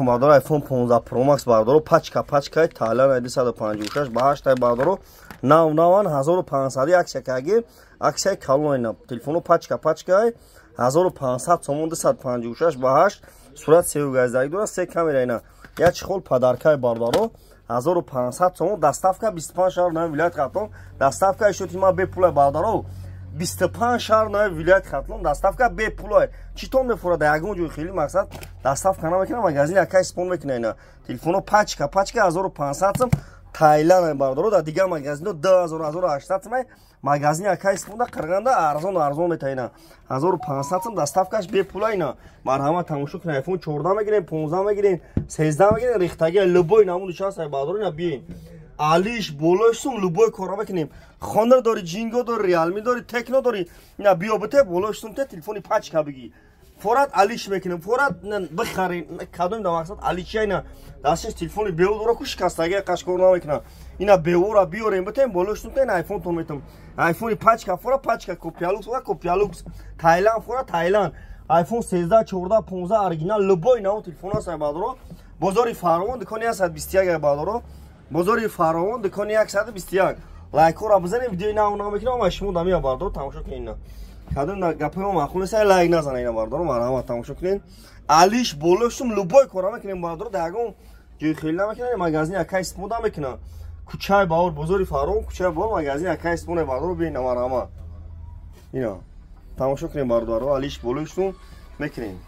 Бардоро, iPhone 15 Pro Max, бардоро, пачка пачкай Таиланд 256 ба 8 бардоро, нав наван, 1500 акция каги, акция калон. Ина телефону пачка пачкай 1500 сомон, 256 ба 8, сурат сеюгаздаги дора, се камера. Ина як чехол подаркай, бардоро, 1500 сомон, доставка 25 шаҳр нави вилояти Хатлон. Доставка ишоти ма бепулай, бардоро, 25 шаҳр нави вилояти Хатлон доставка бепулай. Читон мефурад, ягон ҷой хеле мақсад доставка намекунам, магазин якай спон мекуна. Ина телефоно пачка пачка 1500 сом, Таиланд, бардоро. Дар дигар магазино 2000, 1800 сом, магазин якай спонда қирғанда арзон арзон мета. Ина 1500 сом, доставкаш бепула. Ина марҳамат, тамошо кунед. iPhone 14 мегирем, 15 мегирем, 13 мегирем, рехтаги любой намуди шаст, бардоро. Ина биен, алиш болои сум любой кора мекунем. Хонор дори, Ҷинго дори, Реалми дори, Текно дори, ина биё бите, болои сум те телефони пачка бигӣ. Форат алиш мекунем, форат бихари, кадом да мақсад аличия. Ина дасташ телефони беу дора ку, шикастаги қашкор намекунам. Ина беура биёрем, битем, болои сум те айфон тон метам. Айфони пачка фора пачка, копиалукс фора копиалукс, Таиланд фора Таиланд, iPhone 13, 14, 15 оригинал, любой нав телефон аст, бардоро. Бозори Фаровон, дукони 121, бардоро, бозори Фаровон, дукони 121. Лайкҳоро бизанем, видеои нав нав мекунам ва шумо дамия, бардоро, тамошо кунед. Ина кадом гапҳои мо маъқул нест, лайк назана. Ина, бардоро, марҳамат, тамошо кунед. Алиш болоштум любой кора мекунем, бардоро, дар ягон ҷои хеле намекунем, магазин якай спода мекунам. Кӯчаи Баҳор, бозори Фаровон, кӯчаи Баҳор, магазин якай споне, бардоро, биёед, марҳамат, ина тамошо кунем, бардоро, алиш болоштум мекунем.